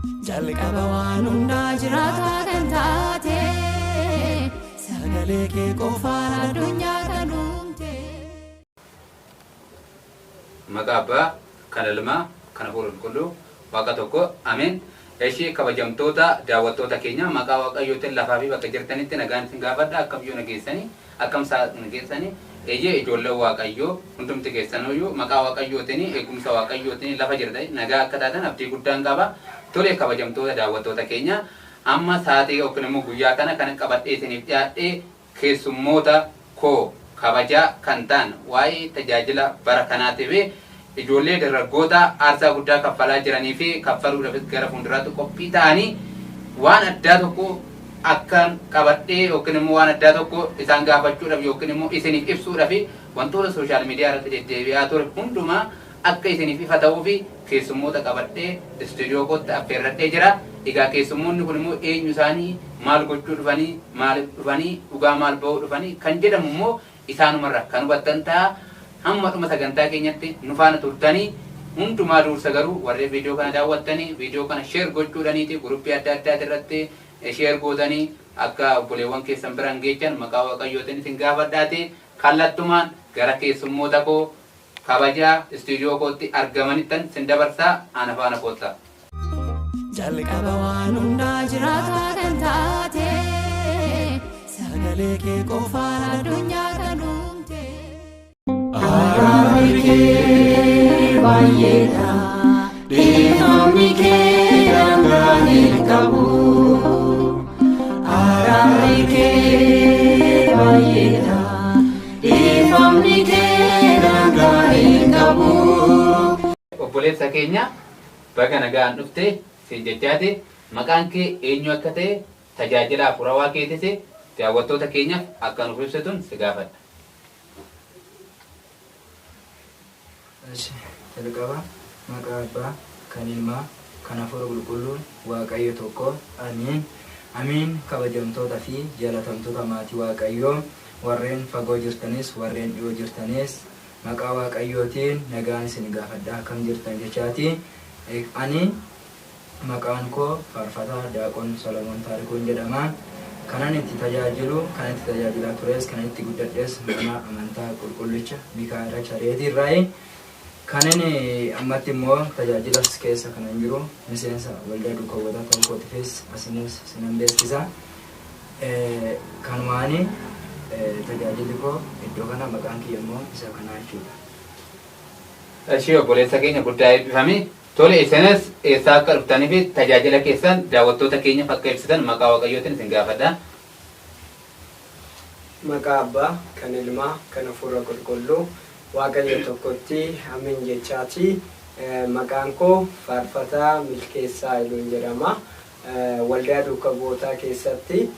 Jalqaba waan hundaa jiraataa kan taate, sagalee kee qofaan addunyaa kan uumte. Maqaa Abbaa, kan Ilmaa, kan Hafuura Qulqulluu, Waaqa tokko, Ameen. Eshi kabajamtoota daawwattoota keenya, maqaa Waaqayyootiin lafaa fi bakka jirtanitti nagaan isin gaafadha. Akkam yoo nageessanii, akkam isaa nageessanii? Eeyyee, ijoolleen Waaqayyoo hundumti keessanuyyuu maqaa Waaqayyootiin, eegumsa Waaqayyootiin lafa jirtan nagaa akka taatan abdii guddaan qaba. Tole, kabajamtoota daawwattoota keenya, amma sa'aatii yookiin immoo guyyaa kana kan qabadhee isiniif dhiyaadhe keessummoota koo kabajaa kan ta'an, waa'ee tajaajila bara kanaatiif ijoollee dargaggoota aarsaa guddaa kaffalaa jiranii fi kaffaluudhaafis gara fuulduraatti qophii ta'anii, waan addaa tokko akkan qabadhee yookiin immoo waan addaa tokko isaan gaafachuudhaaf yookiin immoo isiniif ibsuudhaaf, wantoota social media irratti deddeebi'aa ture hundumaa akka isiniif ifa ta'uu fi keessummoota qabadhee istuudiyoo kootti affeerradhee jira. Egaa keessummoonni kun immoo eenyu isaanii, maal gochuu dhufanii, maaliif dhufanii, dhugaa maal ba'uu dhufanii kan jedhamu immoo isaanumarra kan hubattan ta'a. Hamma dhuma sagantaa keenyatti nu faana turtanii, hundumaa dursa garuu warreen viidiyoo kana daawwattanii viidiyoo kana share gochuudhaniiti guruppii adda addaati irratti share gootanii akka obboleewwan keessan biraan geechan maqaa Waaqayyootiin isin gaafadhaati, kallattumaan gara keessummoota koo kabajaa istuudiyoo kootti argamanittan sin dabarsaa, ana faana koottaa. Jalqaba waan hundaa jiraataa kan taate, sagalee kee qofaan addunyaa kan uumte. Araarri kee baay'eedha, dhiifamni kee daangaa hin qabu. Araarri kee baay'eedha, dhiifamni kee daangaa hin qabu. Obboleessa keenya, baga nagaan dhufte siin jechaati, maqaan kee eenyu akka ta'e, tajaajila hafuurawaa keetis daawwattoota keenyaaf akka nuuf ibsituun si gaafadha. Eshi, jalqaba maqaa Abbaa, kan Ilmaa, kan Hafuura Qulqulluun, Waaqayyo tokko, Amiin. Amiin. Kabajamtoota fi jaalatamtoota maatii Waaqayyoo, warreen fagoo jirtanis warreen dhiyoo jirtanis, maqaa Waaqayyootiin nagaan isin gaafadha, akkam jirtan jechaati. Ani maqaan koo Faarfataa Daaqon Solomoon Taarikuun jedhama. Kanan itti tajaajilu, kan itti tajaajilaa tures, kan itti guddadhes mana amantaa Qulqullicha Mikaa'ela Chareetii irraayi. Kanin ammatti immoo tajaajilas keessa kanan jiru miseensa waldaa duuka bu'ootaa ta'uu kootifis asinis sinan beeksisa. Kanumaani tajaajilli koo iddoo kana, maqaan kiyya immoo isa kanaa jechuudha. Ishee, obboleessa keenya, guddaa eebbifami. Tole, isinis eessaa akka dhuftanii fi tajaajila keessan daawwattoota keenyaaf akka ibsitan maqaa Waaqayyootiin isin gaafadha. Maqaa Abbaa, kan Ilmaa, kan Hafuura Qulqulluu, Waaqayyo tokkotti Amiin jechaati. Maqaan koo Faarfataa Milkeessaa Hayiluun jedhama. Waldaa Duuka Bu'ootaa keessatti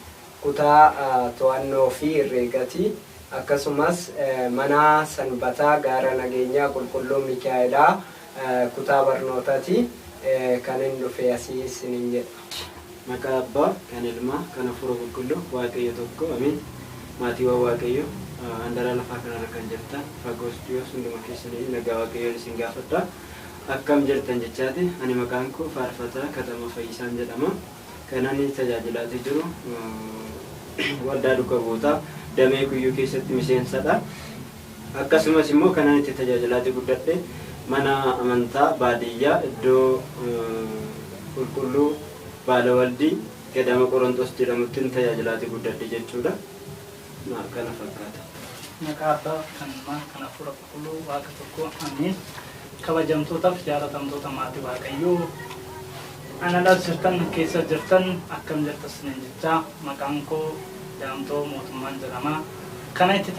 kutaa to'annoo fi herreegati. Akkasumas mana Sanbataa Gaara Nageenyaa Qulqulluu Mikaa'elaa kutaa barnootati. Kanin dhufe asii isinin jedha. Maqaa Abbaa, kan Ilmaa, kan Hafuura Qulqulluu, Waaqayyo tokko, Amiin. Maatiiwwan Waaqayyo handaraa lafaa kanarra kan jirtan, fagoos dhiyoos, hunduma keessaniyyuu nagaa Waaqayyoon isin gaafadha. Akkam jirtan jechaati. Ani maqaan koo Faarfataa Katama Fayyisaan jedhama. Kan ani tajaajilaatii jiru waldaa duuka bu'ootaa damee Kuyyuu keessatti miseensadha. Akkasumas immoo kan ani itti tajaajilaatii guddadhe mana amantaa baadiyyaa iddoo Qulqulluu Baalawaldii Gadama Qorontos jedhamuttin tajaajilaatii guddadhe jechuudha. Kana fakkaata. Maqaa Abbaa, kan Ilmaa, kan Hafuura Qulqulluu, Waaqa tokko, Ameen. Kabajamtootaaf jaalatamtoota maatii Waaqayyoo, ana alas jirtan keessa jirtan, akkam jirta isiniin jechaa, maqaan koo Daamtoo Mootummaan jedhama. Kana itti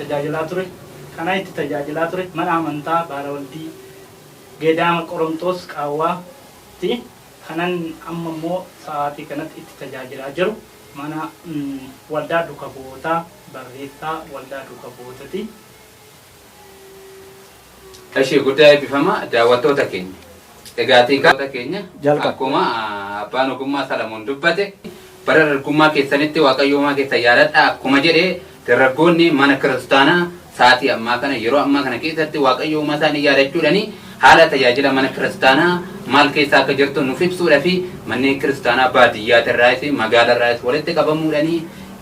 tajaajilaa ture mana amantaa Baalawaldii Geedaama Qorontoos Qaawwaatti. Kanan amma immoo sa'aatii kanatti itti tajaajilaa jiru mana waldaa duuka bu'ootaa, barreessaa waldaa duuka bu'ootati. Ishee, guddaa eebbifama. Daawwattoota keenya. Egaa tiikaa keenya, akkuma abbaan ogummaa Salamoon dubbate, bara dargaggummaa keessanitti Waaqayyo uumaa keessan yaadadhaa akkuma jedhe, dargaggoonni mana kiristaanaa sa'aatii ammaa kana, yeroo ammaa kana keessatti Waaqayyo uumaa isaanii yaadachuudhani Haala tajaajila mana kiristaanaa maal keessa akka jirtu nuuf ibsuudhaa fi manneen kiristaanaa baadiyyaatirraayis magaalarraayis walitti qabamuudhaanii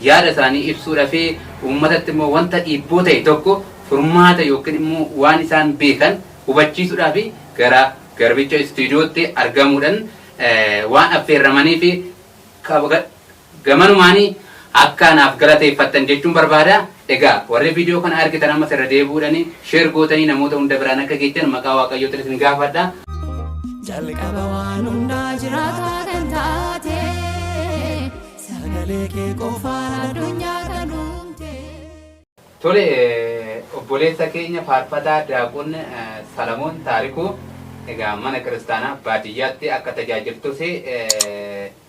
yaada isaanii ibsuudhaa fi uummatatti immoo wanta dhiibboo ta'e tokko furmaata yookiin immoo waan isaan beekan hubachiisuudhaa fi gara garbicha istiidiyootti argamuudhaan waan affeerramanii fi gamanumaanii akka naaf galateeffattan jechuun barbaada. Egaa warri viidiyoo kana argitan ammas irra deebi'uudhaan share gootanii namoota hunda biraan akka geechan maqaa Waaqayyootiin isin gaafadha. Jalqaba waan hundaa jiraataa kan taate sagalee kee qofaan addunyaa kan uumte. Tole, obboleessa keenya faarfataa Daaqon Salamoon Taarikuu, egaa mana kiristaanaa baadiyyaatti akka tajaajiltus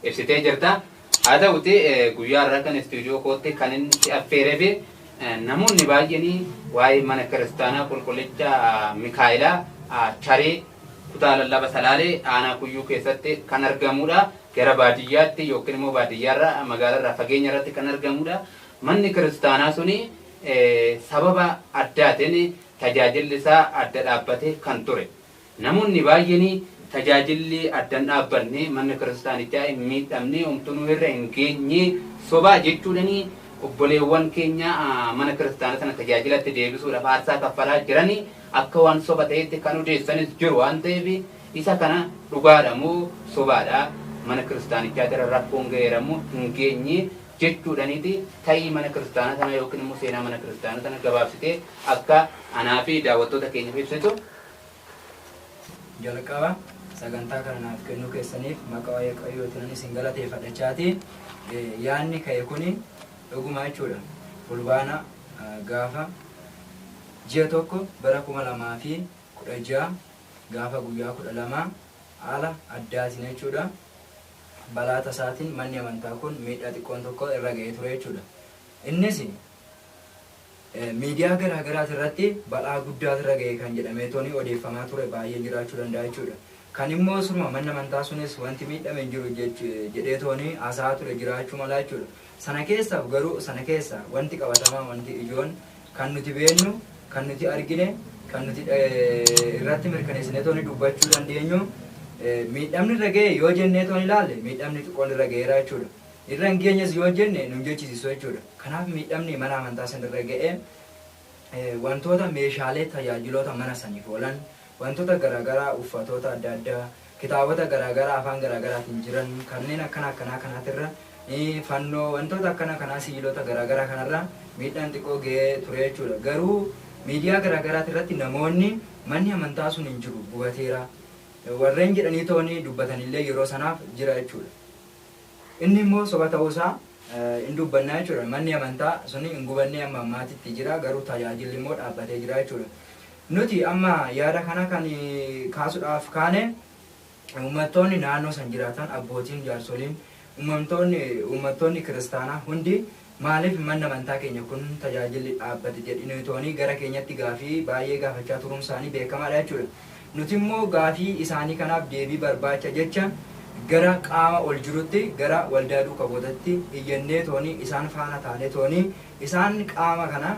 ibsitee jirta. Haa ta'uti guyyaa irraa kan istuudiyoo kootti kan inni si affeeree fi namoonni baay'een waa'ee mana kiristaanaa qulqullicha Mikaa'elaa Charee kutaa lallaba Salaalee aanaa Kuyyuu keessatti kan argamudha. Gara baadiyyaatti yookiin immoo baadiyyaarra magaalarraa fageenya irratti kan argamudha. Manni kiristaanaa suni sababa addaatiin tajaajilli isaa adda dhaabbatee kan ture. Namoonni baay'een tajaajilli addan dhaabbanne, manni kiristaanichaa hin miidhamne, homtuu irra hin geenye, sobaa jechuudhani obboleewwan keenya mana kiristaanaa sana tajaajilatti deebisuudhaaf aarsaa kaffalaa jiranii akka waan soba ta'etti kan odeessanis jiru waan ta'eef, isa kana dhugaadha moo sobaadha, mana kiristaanichaa irra rakkoon ga'eera moo hin geenye jechuudhaniiti ta'ii mana kiristaanaa sana yookiin immoo seenaa mana kiristaanaa sana gabaabsitee akka anaa fi daawwattoota keenyaaf ibsitu. Jalqaba sagantaa kana naaf kennuu keessaniif maqaa Waaqayyootiin isin galateeffadhachaati. Yaadni ka'e kuni dhuguma jechuudha. Fulbaana gaafa ji'a 1 bara 2016 gaafa guyyaa 12 haala addaatiin jechuudha. Balaa tasaatiin manni amantaa kun miidhaa xiqqoon tokko irra ga'ee ture jechuudha. Innis miidiyaa garaa garaati irratti balaa guddaatu irra ga'e kan jedhamee tooni odeeffamaa ture baay'een jiraachuu danda'a jechuudha. Kan immoo surma manni amantaa sunis wanti miidhame hin jiru jedhee tooni haasa'aa ture jiraachuu mala jechuudha. Sana keessa garuu sana keessa wanti qabatamaa, wanti ijoon kan nuti beennu, kan nuti argine, kan nuti irratti mirkaneessinee tooni dubbachuu dandeenyu, miidhamni irra ga'e yoo jennee tooni ilaalle miidhamni xiqqoon irra ga'eera jechuudha. Irra hin geenyes yoo jenne nun jechisiisu jechuudha. Kanaaf miidhamni mana amantaa sana irra ga'e wantoota meeshaalee tajaajiloota mana saniif oolan, wantoota garaagaraa, uffatoota adda addaa, kitaabota garaagaraa afaan garaagaraatiin jiran kanneen akkana akkanaa kanaatirra, fannoo, wantoota akkana kanaa, sibiilota garaagaraa kanarra miidhaan xiqqoo ga'ee ture jechuudha. Garuu miidiyaa garaagaraati irratti namoonni manni amantaa sun hin jiru, gubateera warreen jedhanii tooni dubbatanillee yeroo sanaaf jira jechuudha. Inni immoo soba ta'uusaa hin dubbannaa jechuudha. Manni amantaa suni hin gubannee, amma ammaatitti jira, garuu tajaajilli immoo dhaabbatee jira jechuudha. Nuti amma yaada kana kan kaasuudhaaf kaane uummattoonni naannoo san jiraatan, abbootiin, jaarsoliin, uummattoonni kiristaanaa hundi maaliif manni amantaa keenya kun tajaajilli dhaabbate jedhanii tooni gara keenyatti gaafii baay'ee gaafachaa turuun isaanii beekamaadha jechuudha. Nuti immoo gaafii isaanii kanaaf deebii barbaacha jecha gara qaama ol jirutti, gara waldaa duuka bu'ootatti iyyannee tooni isaan faana taanee tooni isaan qaama kana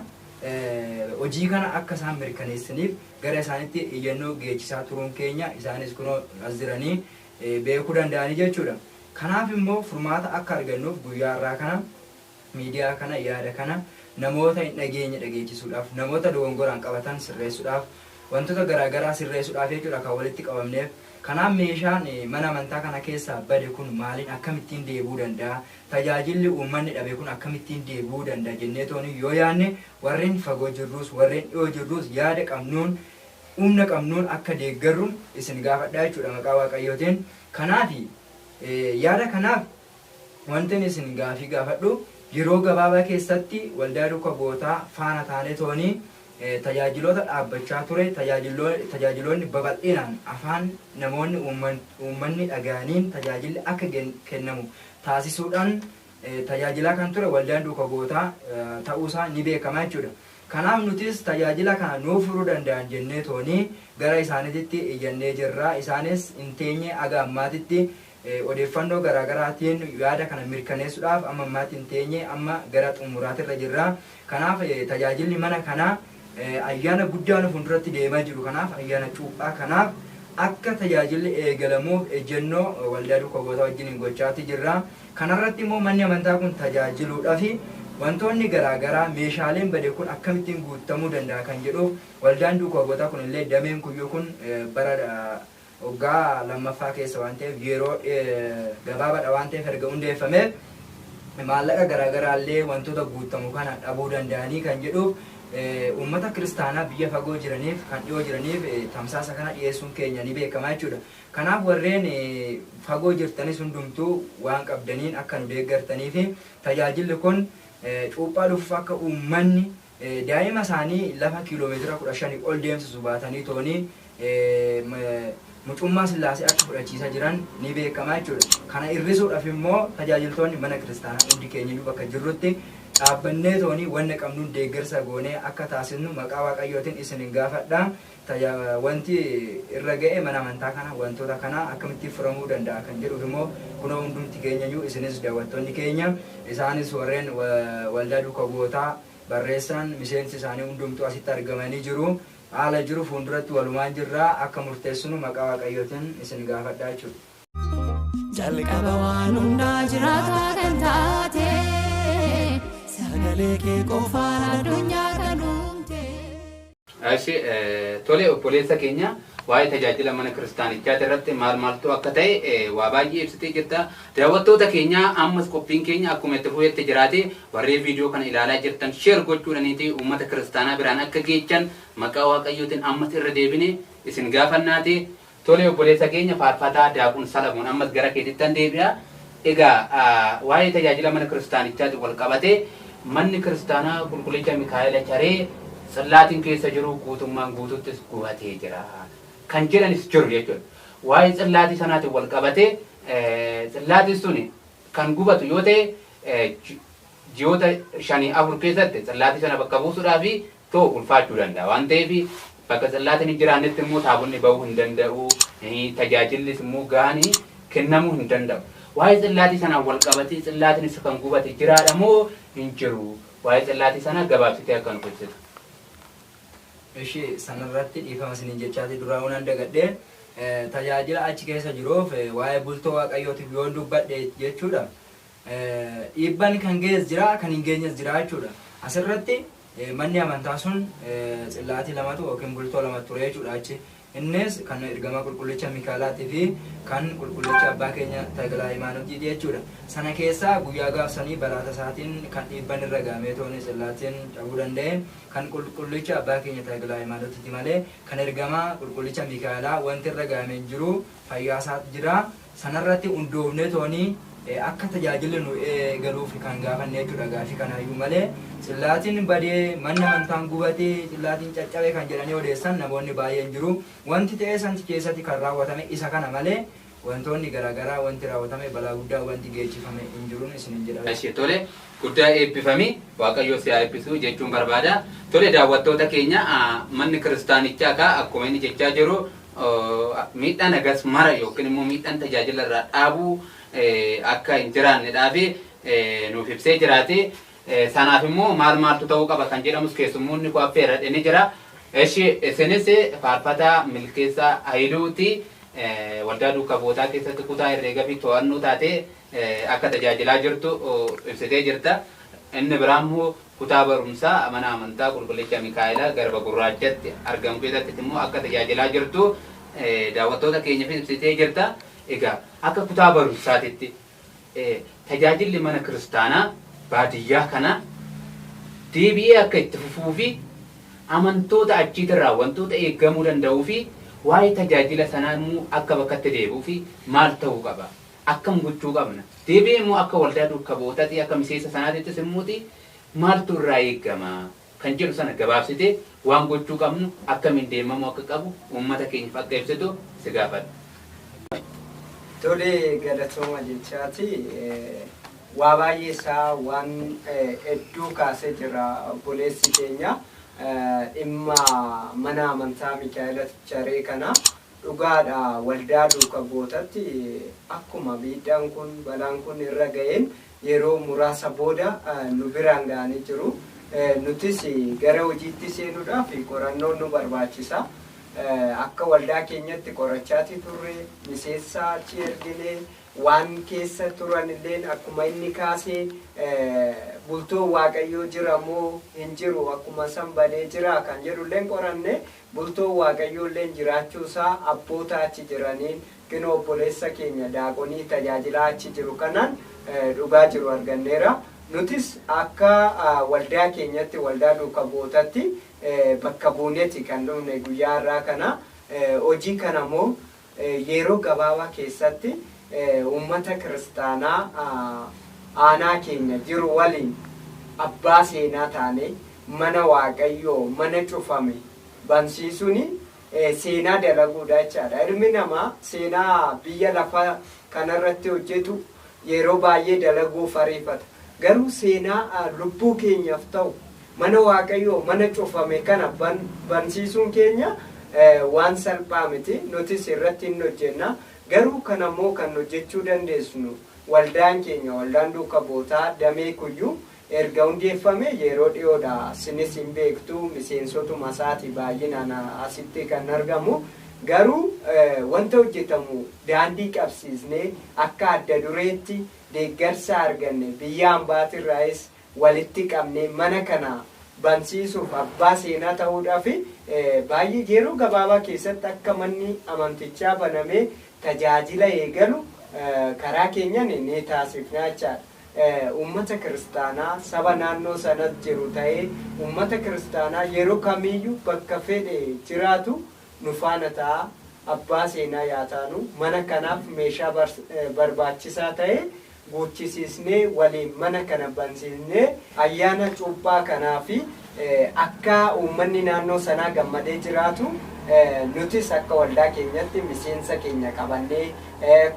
hojii kana akka isaan mirkaneessaniif gara isaanitti iyyannoo geechisaa turuun keenya isaanis kunoo as jiranii beekuu danda'anii jechuudha. Kanaaf immoo furmaata akka argannuuf guyyaa har'aa kana miidiyaa kana yaada kana namoota hin dhageenye dhageechisuudhaaf, namoota dogongoraan qabatan sirreessuudhaaf, wantoota garaagaraa sirreessuudhaaf jechuudha kan walitti qabamneef. Kanaaf meeshaan mana amantaa kana keessaa bade kun maaliin akkamittiin deebi'uu danda'a? Tajaajilli uummanni dhabe kun akkamittiin deebi'uu danda'a jennee tooni yoo yaadne, warreen fagoo jirrus warreen dhiyoo jirrus yaada qabnuun, humna qabnuun akka deeggarru isin gaafadhaa jechuudha maqaa Waaqayyootiin. Kanaaf yaada kanaaf wanti isin gaafii gaafadhu, yeroo gabaabaa keessatti waldaa duuka bu'ootaa faana taanee toonii tajaajiloota dhaabbachaa ture, tajaajiloonni babal'inaan afaan namoonni uummanni dhaga'aniin tajaajilli akka kennamu taasisuudhaan tajaajilaa kan ture waldaan duuka bu'ootaa ta'uusaa ni beekama jechuudha. Kanaaf nutis tajaajila kana nuuf furuu danda'an jennee toonii gara isaaniitti iyyannee jirra. Isaanis hin teenye, aga ammaatitti odeeffannoo garaagaraatiin yaada kana mirkaneessuudhaaf amma ammaatti hin teenye, amma gara xumuraatirra jirra. Kanaaf tajaajilli mana kanaa Ayyaana guddaa nu fuulduratti deemaa jiru kanaaf, ayyaana cuuphaa kanaaf akka tajaajilli eegalamuuf ejjennoo waldaa duukaa bu'ootaa wajjin gochaatti jirra. Kanarratti immoo manni amantaa kun tajaajiluudhaaf wantoonni garaagaraa, meeshaaleen bade kun akkamittiin guutamuu danda'a kan jedhuuf, waldaan duukaa bu'ootaa kun illee dameen Kuyyuu kun bara waggaa lammaffaa keessa waan ta'eef, yeroo gabaabaadha waan ta'eef, erga hundeeffameef maallaqa garaagaraa illee wantoota guutamu kana dhabuu danda'anii kan jedhuuf, uummata kiristaanaa biyya fagoo jiraniif kan dhiyoo jiraniif tamsaasa kana dhiyeessuun keenya ni beekama jechuudha. Kanaaf warreen fagoo jirtanis hundumtuu waan qabdaniin akka nu deeggartanii fi tajaajilli kun cuuphaa dhufuuf akka uummanni daa'ima isaanii lafa kiiloomeetira 15 ol deemsisu baatanii toonii mucummaa Sillaasee akka fudhachiisaa jiran ni beekama jechuudha. Kana hir'isuudhaaf immoo tajaajiltoonni mana kiristaanaa hundi keenya bakka jirrutti dhaabbannee toonii wanna qabnuun deeggarsa goonee akka taasisnu maqaa Waaqayyootiin isin gaafadha. Wanti irra ga'e mana amantaa kana, wantoota kana akkamitti furamuu danda'a kan jedhuuf immoo kunoo hundumti keenyayyuu, isinis daawwattoonni keenya, isaanis warreen waldaa duukaa bu'ootaa barreessan, miseensi isaanii hundumtuu asitti argamanii jiru. Haala jiru fuulduratti walumaan jirra akka murteessinu maqaa Waaqayyootiin isin gaafadha jechuudha. Jalqaba waan hundaa jiraataa kan taate, sagalee kee qofaan addunyaa kan uumte. Ashi, tole, obboleessa keenya, waa'ee tajaajila mana kiristaanichaati irratti maal maaltu akka ta'e waa baay'ee ibsitee jirta. Daawwattoota keenya, ammas qophiin keenya akkuma itti fufetti jiraate. Warreen viidiyoo kana ilaalaa jirtan share gochuudhaniiti uummata kiristaanaa biraan akka geechan maqaa Waaqayyootiin ammas irra deebine isin gaafannaati. Tole, obboleessa keenya faarfataa Daaqun Salamoon, ammas gara keetittan deebi'a. Egaa waa'ee tajaajila mana kiristaanichaati wal qabatee, manni kiristaanaa qulqullicha Mikaa'ela Caree tsillaatiin keessa jiru guutummaan guutuuttis gubatee jira kan jedhanis jiru jechuudha. Waa'ee tsillaatii sanaatiin wal qabatee, tsillaatiin suni kan gubatu yoo ta'e ji'oota 5 4 keessatti tsillaatii sana bakka buusuudhaa fi too ulfaachuu danda'a waan ta'eef, bakka tsillaatiin hin jiraannetti immoo taabonni bahuu hin danda'u, tajaajillis immoo gahanii kennamuu hin danda'u. Waa'ee tsillaatii sanaan wal qabatee tsillaatiinis kan gubate jiraadha moo hin jiru? Waa'ee tsillaatii sanaa gabaabsitee akka nu ibsitu. Ishee sanarratti dhiifama isiniin jechaati, duraa waan dagadhee tajaajila achi keessa jiruuf waa'ee bultoo Waaqayyootiif yoon dubbadhe jechuudha. Dhiibban kan ga'es jira, kan hin geenyes jira jechuudha. Asirratti manni amantaa sun tsillaatii lamatu yookiin bultoo lamatu ture jechuudha achi. Innis kan ergamaa qulqullicha Mikaa'elaatii fi kan qulqullicha abbaa keenya Taklaa Hayimaanotiiti jechuudha. Sana keessaa guyyaa gaafsanii balaa tasaatiin kan dhiibban irra gahamee tooni tsillaatiin cabuu danda'e kan qulqullicha abbaa keenya Taklaa Hayimaanotiiti malee kan ergamaa qulqullicha Mikaa'elaa wanti irra gahamee hin jiru, fayyaasaatu jira. Sanarratti hundoofnee toonii akka tajaajilli nu eegaluuf kan gaafanne jechuudha gaafii kanaayyuu malee, tsillaatiin badee, manni amantaan gubatee, tsillaatiin caccabe kan jedhanii odeessan namoonni baay'een jiru. Wanti ta'ee san keessatti kan raawwatame isa kana malee wantoonni garaagaraa wanti raawwatame, balaa guddaa wanti geechifame hin jiruun isin jedha. Eshi, tole, guddaa eebbifami, Waaqayyo si haa eebbisu jechuun barbaada. Tole, daawwattoota keenya, manni kiristaanichaa kaa akkuma inni jechaa jiru miidhaan hagas mara yookiin immoo miidhaan tajaajila irraa dhaabuu akka hin jiraannedhaa fi nuuf ibsee jiraate. Sanaaf immoo maal maaltu ta'uu qaba kan jedhamus keessummoonni koo affeerradhe ni jira. Eshi, isinis faarfataa Milkeessaa Hayiluuti, waldaa duukaa bu'ootaa keessatti kutaa herreegaa fi to'annoo taatee akka tajaajilaa jirtu ibsitee jirta. Inni biraa immoo kutaa barumsaa mana amantaa qulqullicha Mikaa'elaa Garba Gurraachatti argamu keessatti immoo akka tajaajilaa jirtu daawwattoota keenyaaf ibsitee jirta. Egaa akka kutaa barumsaatitti tajaajilli mana kiristaanaa baadiyyaa kana deebi'ee akka itti fufuu fi amantoota achiitirraa wantoota eeggamuu danda'uu fi waa'ee tajaajila sanaa immoo akka bakkatti deebi'uu fi maal ta'uu qaba? Akkam gochuu qabna? Deebi'ee immoo akka waldaa duukaa bu'ootaatti, akka miseensa sanaatittis immooti maaltu irraa eegama kan jedhu sana gabaabsitee, waan gochuu qabnu, akkamiin deemamuu akka qabu uummata keenyaaf akka ibsitu si gaafadha. Tole, galatooma jechaati. Waa baay'ee isaa waan hedduu kaasee jira obboleessi keenya. Dhimma mana amantaa Mikaa'ela Caree kana dhugaadha, waldaa duuka bu'ootatti akkuma miidhaan kun, balaan kun irra ga'een yeroo muraasa booda nu biraan ga'anii jiru. Nutis gara hojiitti seenuudhaaf qorannoon nu barbaachisa. Akka waldaa keenyatti qorachaati turre, miseensa achi erginee waan keessa turan illeen akkuma inni kaasee bultoo Waaqayyoo jira moo hin jiru, akkuma san badee jira kan jedhu illeen qoranne, bultoo Waaqayyoo illeen jiraachuusaa abboota achi jiraniin kinoo obboleessa keenya daaqonii tajaajilaa achi jiru kanaan dhugaa jiru arganneera. Nutis akka waldaa keenyatti, waldaa duuka bu'ootatti bakka buuneeti kan dhufne guyyaa har'aa kana. Hojii kana immoo yeroo gabaabaa keessatti uummata kiristaanaa aanaa keenya jiru waliin abbaa seenaa taane mana Waaqayyoo mana cufame bansiisuun seenaa dalaguudha jechaadha. Ilmi namaa seenaa biyya lafa kanarratti hojjetu yeroo baay'ee dalaguuf ariifata. Garuu seenaa lubbuu keenyaaf ta'u mana Waaqayyoo mana cufame kana bansiisuun keenya waan salphaa miti. Nutis irratti hin hojjenna. Garuu kanammoo kan hojjechuu dandeessinu waldaan keenya, waldaan duuka bu'ootaa damee Kuyyuu erga hundeeffame yeroo dhiyoodha. Isinis hin beektu, miseensotuma isaati baay'inaan asitti kan argamu. Garuu wanta hojjetamu daandii qabsiisnee akka adda dureetti deeggarsa arganne biyya hambaatirraayis walitti qabnee mana kana bansiisuuf abbaa seenaa ta'uudhaaf baay'ee yeroo gabaabaa keessatti akka manni amantichaa banamee tajaajila eegalu karaa keenyan ni taasifna jechaadha. Uummata kiristaanaa saba naannoo sanas jiru ta'ee uummata kiristaanaa yeroo kamiyyuu bakka fedhe jiraatu nu faana ta'a, abbaa seenaa yaa taanu, mana kanaaf meeshaa barbaachisaa ta'e guuchisiisnee waliin mana kana bansiisnee ayyaana cuuphaa kanaa fi akka uummanni naannoo sanaa gammadee jiraatu nutis akka waldaa keenyatti miseensa keenya qabannee,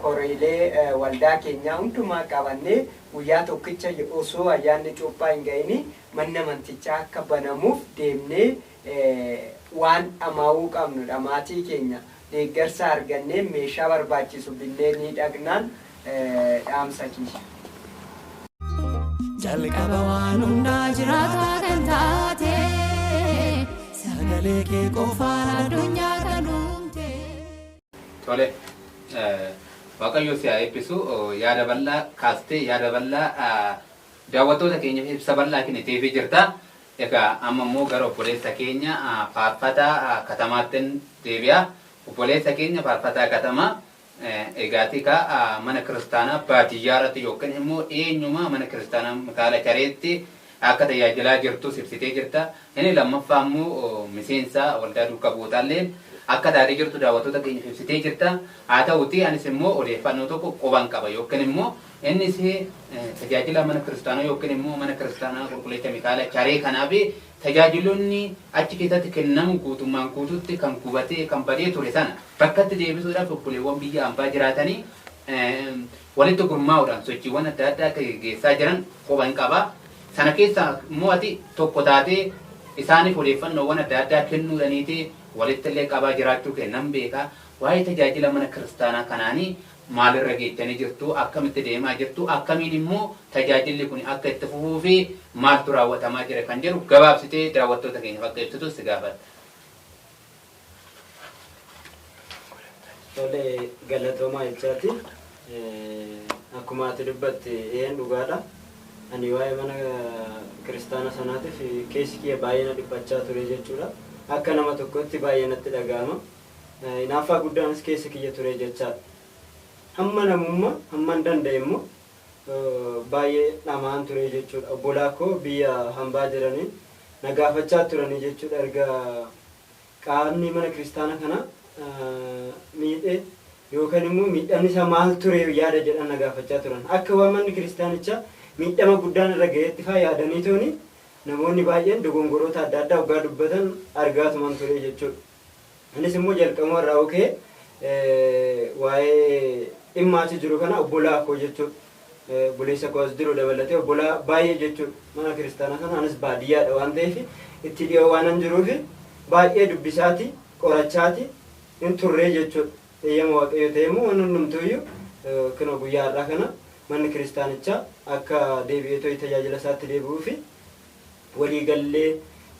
koreelee waldaa keenyaa hundumaa qabannee guyyaa tokkicha osoo ayyaanni cuuphaa hin ga'ini manni amantichaa akka banamuuf deemnee waan dhamaa'uu qabnu dhamaatii keenya deeggarsa argannee meeshaa barbaachisu binnee ni dhaqnaan dhaamsa kiyya. Jalqaba waan hundaa jiraataa kan taate, sagalee kee qofaan addunyaa kan uumte. Tole, Waaqayyo si haa eebbisu. Yaada bal'aa kaastee, yaada bal'aa daawwattoota keenyaaf ibsa bal'aa kenniteefii jirta. Egaa amma immoo gara obboleessa keenya faarfataa Katamaattin deebi'a. Obboleessa keenya faarfataa Katamaa, egaati kaa mana kiristaanaa baadiyyaa irratti yookiin immoo dhiyeenyuma mana kiristaanaa Mikaala Chareetti akka tajaajilaa jirtus ibsitee jirta. Inni lammaffaa immoo miseensa waldaa duuka bu'ootaallee akka taatee jirtu daawwattoota keenyaaf ibsitee jirta. Haa ta'uti anis immoo odeeffannoo tokko quban qaba yookiin immoo innis tajaajila mana kiristaanaa yookiin immoo mana kiristaanaa qulqulleessa Mikaala Charee kanaaf tajaajiloonni achi keessatti kennamu guutummaan guutuutti kan gubatee kan badee ture sana bakkatti deebisuudhaaf obboleewwan biyya hambaa jiraatanii walitti gurmaa'uudhaan sochiiwwan adda addaa akka geggeessaa jiran quban qaba. Sana keessaa immoo ati tokko taatee isaaniif odeeffannoowwan adda addaa kennuudhaniiti walitti illee qabaa jiraachuu kennan beeka. Waa'ee tajaajila mana kiristaanaa kanaanii maalirra geechanii jirtu, akkamitti deemaa jirtu, akkamiin immoo tajaajilli kun akka itti fufuu fi maaltu raawwatamaa jira kan jedhu gabaabsitee daawwattoota keenyaaf akka ibsitu si gaafadha. Tole, galatoomaa jechaati. Akkuma ati dubbatte een dhugaadha. Ani waa'ee mana kiristaana sanaatiif keessi kiyya baay'ee na dhiphachaa ture jechuudha. Akka nama tokkotti baay'ee natti dhaga'ama. Hinaaffaa guddaanis keessa kiyya ture jechaadha. Hamma namummaa hamma hin danda'e immoo baay'ee dhamaan ture jechuudha. Obbolaa koo biyya hambaa jiranii na gaafachaa turanii jechuudha. Erga qaamni mana kiristaana kana miidhe yookaan immoo miidhamni isaa maal ture yaada jedhan na gaafachaa turan. Akka waan manni kiristaanichaa miidhama guddaan irra ga'eetti faa yaadanii tooni namoonni baay'een dogongoroota adda addaa waggaa dubbatan argaatuman ture jechuudha. Anis immoo jalqabuma irraa ka'ee waa'ee dhimma achi jiru kana obbolaa koo jechuudha. Obboleessa koo as jiru dabalatee obbolaa baay'ee jechuudha. Mana kiristaanaa sana anis baadiyyaadha waan ta'eef itti dhiyoo waan jiruuf baay'ee dubbisaati, qorachaati hin turree jechuudha. Eeyyama Waaqayyo ta'e immoo waan hundumtuuyyuu kunoo guyyaa har'aa kana manni kiristaanichaa akka deebi'ee tajaajila isaatti deebi'uu fi walii gallee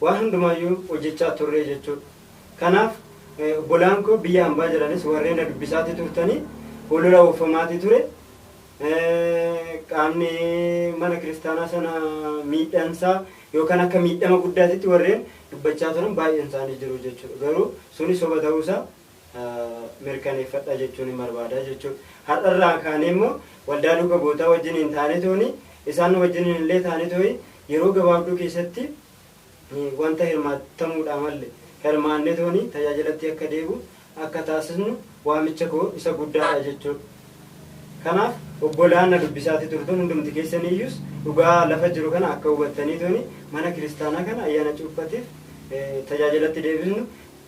waan hundumaayyuu hojjechaa turre jechuudha. Kanaaf obbolaan koo biyya hambaa jiranis warreen na dubbisaati turtanii holola oofamaati ture. Qaamni mana kiristaanaa sana miidhansaa yookaan akka miidhama guddaatitti warreen dubbachaa turan baay'een isaanii jiru jechuudha. Garuu suni soba ta'uusaa mirkaneeffadha jechuun hin barbaada jechuudha. Har'arraa kaanee immoo waldaa duuka bu'ootaa wajjin hin taane tooni isaan wajjin illee taane tooni yeroo gabaabduu keessatti wanta hirmaatamuudha malle hirmaannee tooni tajaajilatti akka deebi'u akka taasisnu waamicha koo isa guddaadha jechuudha. Kanaaf obbolaan na dubbisaati turtan hundumti keessaniyyus dhugaa lafa jiru kana akka hubattanii tooni mana kiristaanaa kana ayyaana cuuphatiif tajaajilatti deebisnu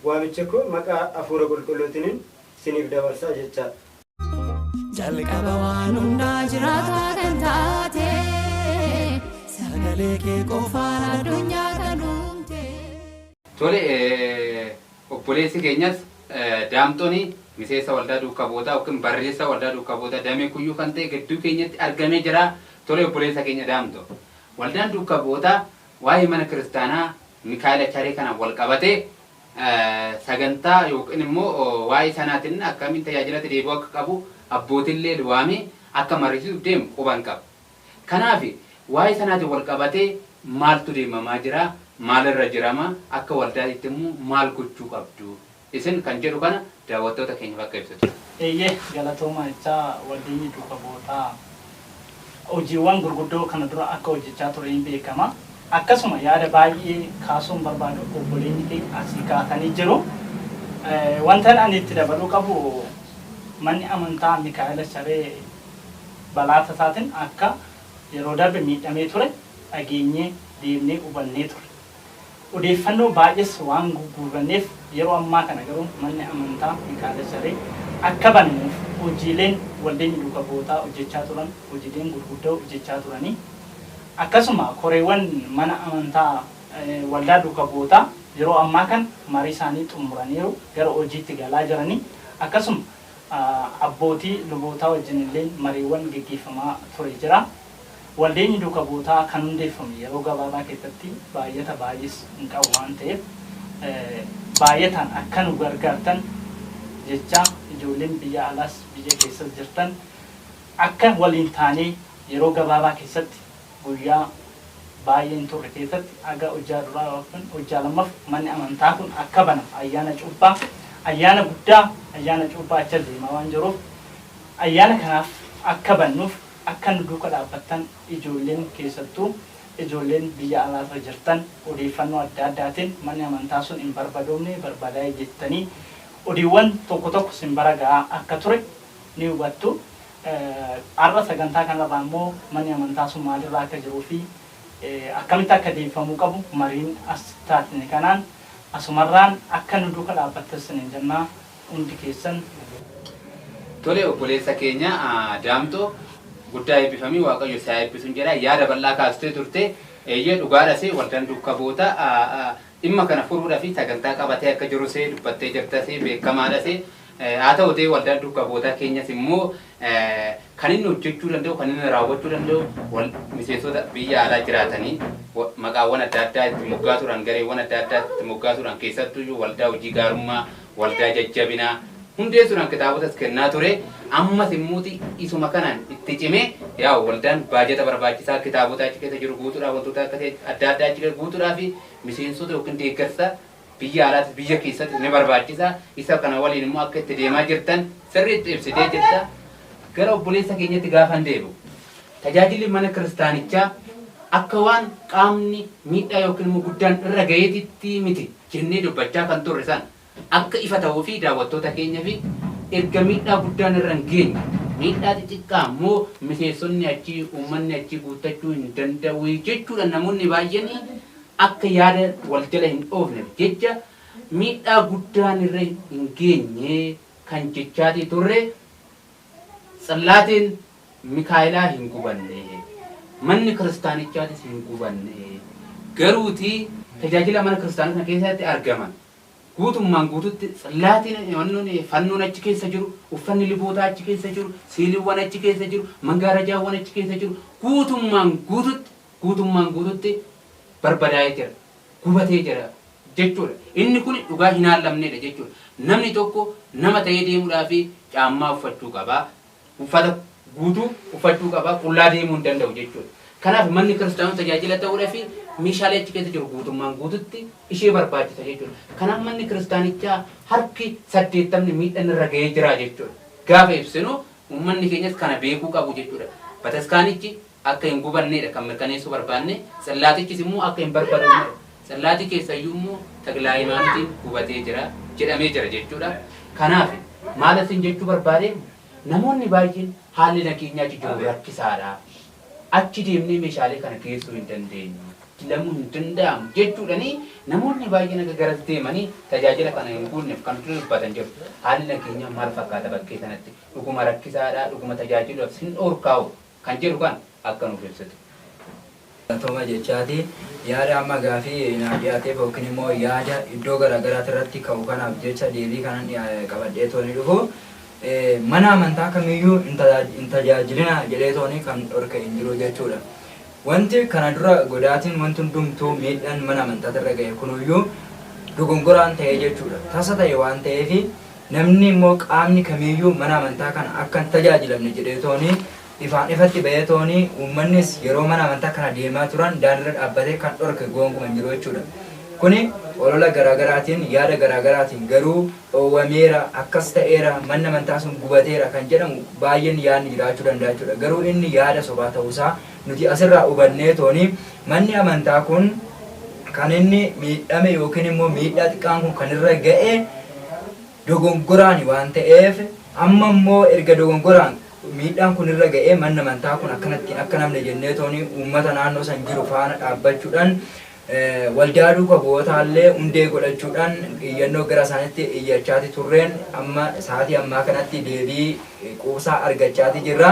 waamicha koo maqaa hafuura qulqulluutiin siniif dabarsaa jechaadha. Jalqaba waan hundaa jiraataa kan taate sagalee kee qofaan addunyaa kan uumte. Tole, obboleessi keenyas Daamtoon miseensa waldaa duukaa bu'ootaa yookiin barreessaa waldaa duukaa bu'ootaa damee Kuyyuu kan ta'e gidduu keenyatti argamee jira. Tole, obboleessa keenya Daamtoo. Waldaan duukaa bu'ootaa waa'ee mana kiristaanaa Mikaa'el Acharee kanaan wal qabatee sagantaa yookiin immoo waa'ee sanaatiin akkamiin tajaajilatti deebi'uu akka qabu abbootillee waamee akka mariisuuf deemu quban qaba. Kanaaf waa'ee sanaatiin wal qabatee maaltu deemamaa jira? Maalirra jirama? Akka waldaatti immoo maal gochuu qabdu? Isin kan jedhu kana daawwattoota keenyaaf akka ibsitu. Eeyyee, galatoomaa jechaa, waldeenyi duuka bu'ootaa hojiiwwan gurguddoo kana dura akka hojjechaa ture hin beekama. Akkasuma yaada baay'ee kaasuun barbaadu obboleeyyi keenya asii kaasanii jiru. Wanta ani itti dabaluu qabu, manni amantaa Mikaa'el Acharee balaa tasaatiin akka yeroo darbe miidhamee ture dhageenyee deemnee hubannee ture. Odeeffannoo baay'ees waan gugguuranneef yeroo ammaa kana garuu manni amantaa Mikaa'el Acharee akka banamuuf hojiileen waldeenyi duuka bu'ootaa hojjechaa turan, hojiileen gurguddoo hojjechaa turanii, akkasuma koreewwan mana amantaa waldaa duuka bu'ootaa yeroo ammaa kana marii isaanii xumuraniiru, gara hojiitti galaa jiranii, akkasuma abbootii lubootaa wajjin illee mariiwwan geggeeffamaa ture jira. Waldeenyi duuka bu'ootaa kan hundeeffame yeroo gabaabaa keessatti baay'ata baay'ees hin qabu waan ta'eef baay'ataan akka nu gargaartan jecha, ijoolleen biyya alaas biyya keessas jirtan akka waliin taanee yeroo gabaabaa keessatti, guyyaa baay'een turre keessatti, aga hojjaa duraa yookiin hojjaa lammaff manni amantaa kun akka banamu, ayyaana cuuphaa, ayyaana guddaa, ayyaana cuuphaa achi deemaa waan jiruuf ayyaana kanaaf akka bannuuf akka nu duuka dhaabbattan, ijoolleen, keessattuu ijoolleen biyya alaarra jirtan, odeeffannoo adda addaatiin manni amantaa sun hin barbadoomne, barbadaa'e jettanii odeewwan tokko tokko simbara ga'aa akka ture ni hubattu. Har'a sagantaa kanarraa immoo manni amantaa sun maalirraa akka jiruu fi akkamitti akka deebifamuu qabu mariin as taatne kanaan asumarraan akka nu duuka dhaabbattan sinin jennaa hundi keessan. Tole, obboleessa keenya Daamtoo, guddaa eebbifamii, Waaqayyo si haa eebbisuun jedha. Yaada bal'aa kaastee turte. Eeyyee, dhugaadhas, waldaan duuka bu'oota dhimma kana furuudhaa fi sagantaa qabatee akka jirus dubbattee jirtas, beekamaadhas. Haa ta'u ta'ee waldaan duuka bu'ootaa keenyas immoo kan inni hojjechuu danda'u, kan inni raawwachuu danda'u, miseensota biyya alaa jiraatanii maqaawwan adda addaa itti moggaasuudhaan, gareewwan adda addaa itti moggaasuudhaan, keessattuyyuu waldaa hojii gaarummaa, waldaa jajjabinaa hundeessuudhaan kitaabotas kennaa ture. Ammas immooti isuma kanaan itti cimee yaa waldaan baajata barbaachisaa kitaabota achi keessa jiru guutuudhaaf, wantoota akkasii adda addaa achi keessa guutuudhaaf miseensota yookiin deeggarsa biyya alaatis biyya keessatti ni barbaachisa. Isa kana waliin immoo akka itti deemaa jirtan sirriitti ibsitee jirta. Gara obboleessa keenyatti gaafan deebi'u, tajaajilli mana kiristaanichaa akka waan qaamni miidhaa yookiin immoo guddaan irra gaheetitti miti jennee dubbachaa kan turre sana akka ifa ta'uu fi daawwattoota keenya fi erga miidhaa guddaan irra hin geenye, miidhaa xixiqqaa immoo miseensonni achii, uummanni achii guuttachuu hin danda'u jechuudha. Namoonni baay'een akka yaada wal jala hin dhoofneef jecha miidhaa guddaan irra hin geenye kan jechaatii turre, tsillaatiin Mikaa'elaa hin gubanne, manni kiristaanichaatis hin gubanne, garuutii tajaajila mana kiristaanaa sana keessatti argaman guutummaan guututti tsillaatiin wannoon fannoon achi keessa jiru, uffanni lubootaa achi keessa jiru, siiliiwwan achi keessa jiru, mangaarajaawwan achi keessa jiru guutummaan guututti barbadaa'ee jira, gubatee jira jechuudha. Inni kun dhugaa hin haallamnedha jechuudha. Namni tokko nama ta'ee deemuudhaaf caammaa uffachuu qaba, uffata guutuu uffachuu qaba, qullaa deemuu hin danda'u jechuudha. Kanaaf manni kiristaanaa tajaajila ta'uudhaaf meeshaalee achi keessa jiru guutummaan guututti ishee barbaachisa jechuudha. Kanaaf manni kiristaanichaa harki 80 miidhaan irra ga'ee jira jechuudha. Gaafa ibsinu uummanni keenyas kana beekuu qabu jechuudha. Bataskaanichi akka hin gubannedha kan mirkaneessuu barbaanne, tsallaatichis immoo akka hin barbaadamnedha. Tsallaatii keessayyuu immoo Taklaayimaanitiin gubatee jira jedhamee jira jechuudha. Kanaaf maal isin jechuu barbaade, namoonni baay'een haalli nageenyaa achi jiru rakkisaadha. Achi deemnee meeshaalee kana geessuu hin dandeenyu, lamuu hin danda'amu jechuudhani namoonni baay'een akka garas deemanii tajaajila kana hin guunneef kan dubbatan jiru. Haalli nageenyaa maal fakkaata bakkee sanatti? Dhuguma rakkisaadha, dhuguma tajaajiluudhaaf sin dhoorkaa'u kan jedhu kan akka nuuf ibsitu. Tooma jechaati yaada amma gaafii naaf dhiyaateef yookiin immoo yaada iddoo garaagaraati irratti ka'u kanaaf jecha deebii kanan qabadhee tooni dhufu mana amantaa kamiyyuu hin tajaajilina jedhee tooni kan dhorke hin jiru jechuudha. Wanti kana dura godaatiin wanti hundumtuu miidhaan mana amantaa irra ga'e kunuyyuu dogongoraan ta'ee jechuudha. Tasa ta'e waan ta'eef namni immoo qaamni kamiyyuu mana amantaa kana akka hin tajaajilamne jedhee tooni ifaan ifatti ba'ee tooni uummannis yeroo mana amantaa kana deemaa turan daandiirra dhaabbatee kan dhorke gonkumaa hin jiru jechuudha. Kuni olola garaagaraatiin yaada garaagaraatiin garuu dhoowwameera, akkas ta'eera, manni amantaa sun gubateera kan jedhamu baay'een yaadni jiraachuu danda'a jechuudha. Garuu inni yaada sobaa ta'uusaa nuti asirraa hubannee tooni manni amantaa kun kan inni miidhame yookiin immoo miidhaa xiqqaan kun kan irra ga'e dogongoraan waan ta'eef amma immoo erga dogongoraan miidhaan kun irra ga'ee manni amantaa kun akkanatti akka namni jennee tooni uummata naannoo san jiru faana dhaabbachuudhaan waldaa duuka bu'ootaallee hundee godhachuudhaan iyyannoo gara isaaniitti iyyachaati turreen amma sa'aatii ammaa kanatti deebii quubsaa argachaati jirra.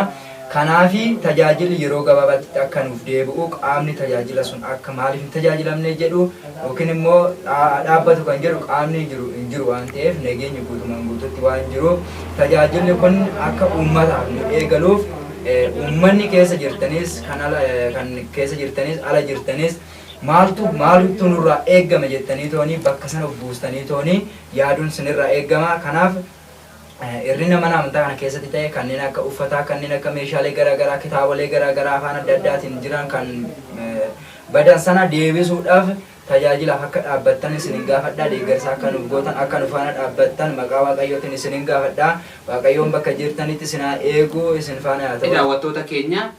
Kanaafi tajaajilli yeroo gabaabaatti akka nuuf deebi'u qaamni tajaajila sun akka maaliif hin tajaajilamne jedhu yookiin immoo dhaabbatu kan jedhu qaamni jiru hin jiru waan ta'eef nageenyi guutumaan guututti waan jiru tajaajilli kun akka uummataaf nu eegaluuf uummanni keessa jirtanis kan ala kan keessa jirtanis ala jirtanis maaltu maaltu nurraa eegama jettanii tooni bakka sana of buustanii tooni yaaduun sinirraa eegama. Kanaaf hir'ina mana amantaa kana keessatti ta'e kanneen akka uffataa, kanneen akka meeshaalee garaagaraa, kitaabolee garaagaraa afaan adda addaatiin jiran kan badan sana deebisuudhaaf tajaajilaaf akka dhaabbattan isinin gaafadha. Deeggarsa akka nuuf gootan, akka nu faana dhaabbattan maqaa Waaqayyootiin isinin gaafadha. Waaqayyoon bakka jirtanitti isin haa eegu, isin faana haa ta'u. Daawwattoota keenya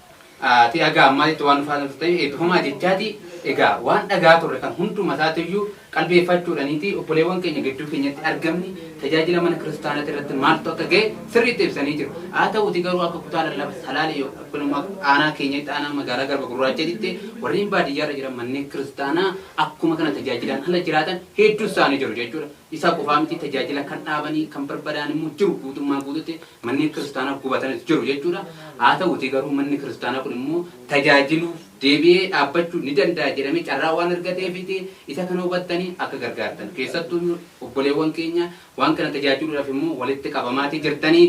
ati haga ammaatti waan nu faana turtan eebbifamaa jechaati. Egaa waan dhagaa turre kan hunduma isaatiyyuu qalbeeffachuudhaaniiti obboleewwan keenya gidduu keenyatti argamni tajaajila mana kiristaanaa irratti maaltu akka ga'e sirriitti ibsanii jiru. Haa ta'uti garuu akka kutaa lallaba Salaalee yookiin immoo aanaa keenyatti aanaa magaalaa Garba Gurraachaatti warreen baadiyyaarra jiran manneen kiristaanaa akkuma kana tajaajilaan ala jiraatan hedduu isaanii jiru jechuudha. Isa qofaa miti tajaajila kan dhaabanii kan barbadaan immoo jiru guutummaa guututti manneen kiristaanaa gubatanis jiru jechuudha. Haa ta'uti garuu manni kiristaanaa kun immoo tajaajiluuf deebi'ee dhaabbachuu ni danda'a jedhamee carraa waan argateefiti isa kana hubattanii akka gargaartan. Keessattuu obboleewwan keenya waan kana tajaajiluudhaaf immoo walitti qabamaatii jirtanii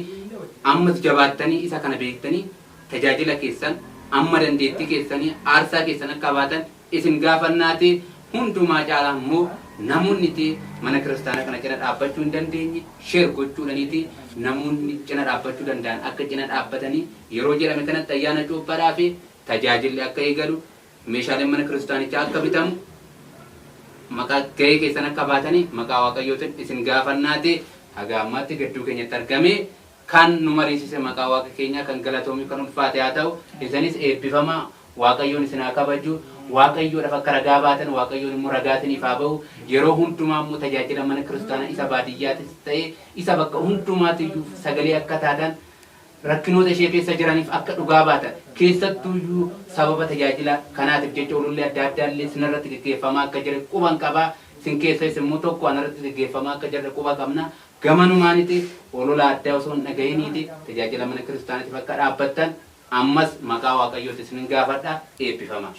ammas jabaattanii isa kana beektanii tajaajila keessan amma dandeettii keessanii aarsaa keessan akka baatan isin gaafannaati. Hundumaa caalaa immoo namoonni mana kiristaanaa kana cina dhaabbachuu hin dandeenye sheer gochuudhaniiti namoonni cina dhaabbachuu danda'an akka cina dhaabbatanii yeroo jedhame kanatti ayyaana cuuphaadhaa fi tajaajilli akka eegalu meeshaaleen mana kiristaanichaa akka bitamu maqaa ga'ee keessan akka baatanii maqaa Waaqayyootiin isin gaafannaati. Haga ammaatti gidduu keenyatti argame kan nu mariisise maqaa Waaqa keenyaa kan galatoomii kan ulfaate haa ta'u. Isinis eebbifamaa, Waaqayyoon isin haa kabaju, Waaqayyoodhaaf akka ragaa baatan Waaqayyoon immoo ragaa isiniif haa ba'u. Yeroo hundumaa immoo tajaajila mana kiristaanaa isa baadiyyaatis ta'e isa bakka hundumaatiyyuu sagalee akka taatan rakkinoota ishee keessa jiraniif akka dhugaa baatan keessattuyyuu sababa tajaajila kanaatiif jecha olollee adda addaallee sinarratti geggeeffamaa akka jire quban qabaa. Sin keessas immoo tokko anarratti geggeeffamaa akka jirre quba qabna. Gamanumaaniti olola addaa osoo hin dhaga'iniiti tajaajila mana kiristaanaatiif akka dhaabbattan ammas maqaa Waaqayyooti isin gaafadha. Eebbifama.